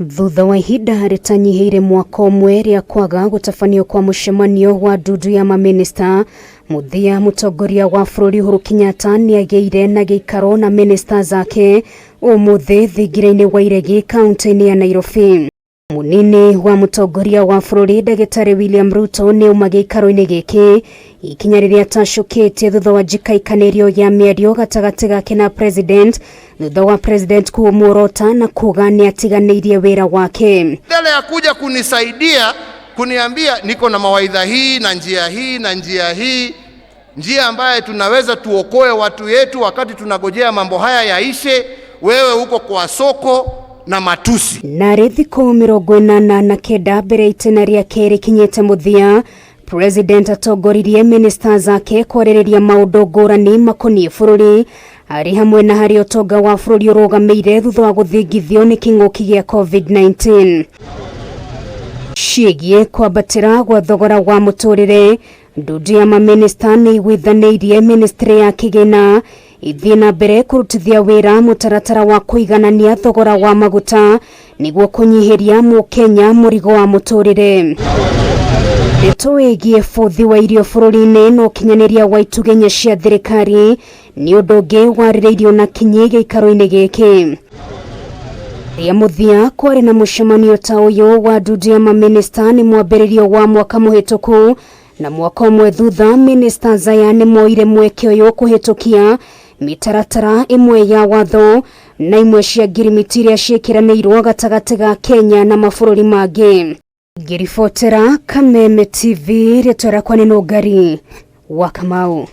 Thutha wa ihinda rĩtanyihĩire mwaka ũmwe rĩa kwaga gũtabanio kwa mũcemanio wa ndundu ya mamĩnĩsta, mũthia mũtongoria wa bũrũri Uhuru Kenyatta nĩagĩire na gĩikaro na mĩnĩsta zake ũmũthĩ thingira-inĩ wa Iregi kaunti-inĩ ya Nairobi. Mũnini wa mũtongoria wa bũrũri Ndagĩtarĩ William Ruto nĩ auma gĩikaro-inĩ gĩkĩ ikinya rĩrĩa atacũkĩtie thutha wa njikaikanĩrio ya mĩario gatagatĩ gake na president thutha wa president kũmũrota na kuga nĩ atiganĩirie wĩra wake. Badala ya kuja kunisaidia kuniambia niko na mawaidha hii na njia hii na njia hii, njia ambaye tunaweza tuokoe watu yetu wakati tunagojea mambo haya yaishe, wewe uko kwa soko na matusi. Narĩ thikũ 89 mbere itĩna rĩake rĩkinyĩte mũthia, president atongoririe ministers ake kwarĩrĩria maũndũ ngũrani makoniĩ bũrũri arĩ hamwe na harĩa ũtonga wa bũrũri ũrũgamĩire thutha wa gũthingithio nĩ kĩng'ũki gĩa COVID-19. Ciĩgiĩ kwambatĩra gwa thogora wa mũtũrĩre, ndundu ya mamĩnĩsta nĩ iguithanĩirie ministry ya kĩgĩna ithiĩ na mbere kũrutithia wĩra mũtaratara wa kũiganania thogora wa maguta nĩguo kũnyihĩria mũkenya mũrigo wa mũtũrĩre. Ndeto ĩgiĩ bũthi wa irio bũrũri-inĩ na ũkinyanĩria wa itugĩ cia thirikari nĩ ũndũ ũngĩ warĩrĩirio na kinyi gĩikaro-inĩ gĩkĩ. Rĩa mũthia kwarĩ na mũcemanio ta ũyũ wa ndundu ya mamĩnĩsta nĩ mwambĩrĩrio wa mwaka mũhĩtũku na mwaka ũmwe thutha mĩnĩsta aya nĩ moire mweke ũyũ kũhĩtũkia mĩtaratara ĩmwe ya watho na imwe cia ngirimiti iria ciĩkĩranĩirwo gatagatĩ ga Kenya na mabũrũri mangĩ. Ngĩribotera Kameme TV, rĩtwa rĩakwa nĩ Nũngari wa Kamau.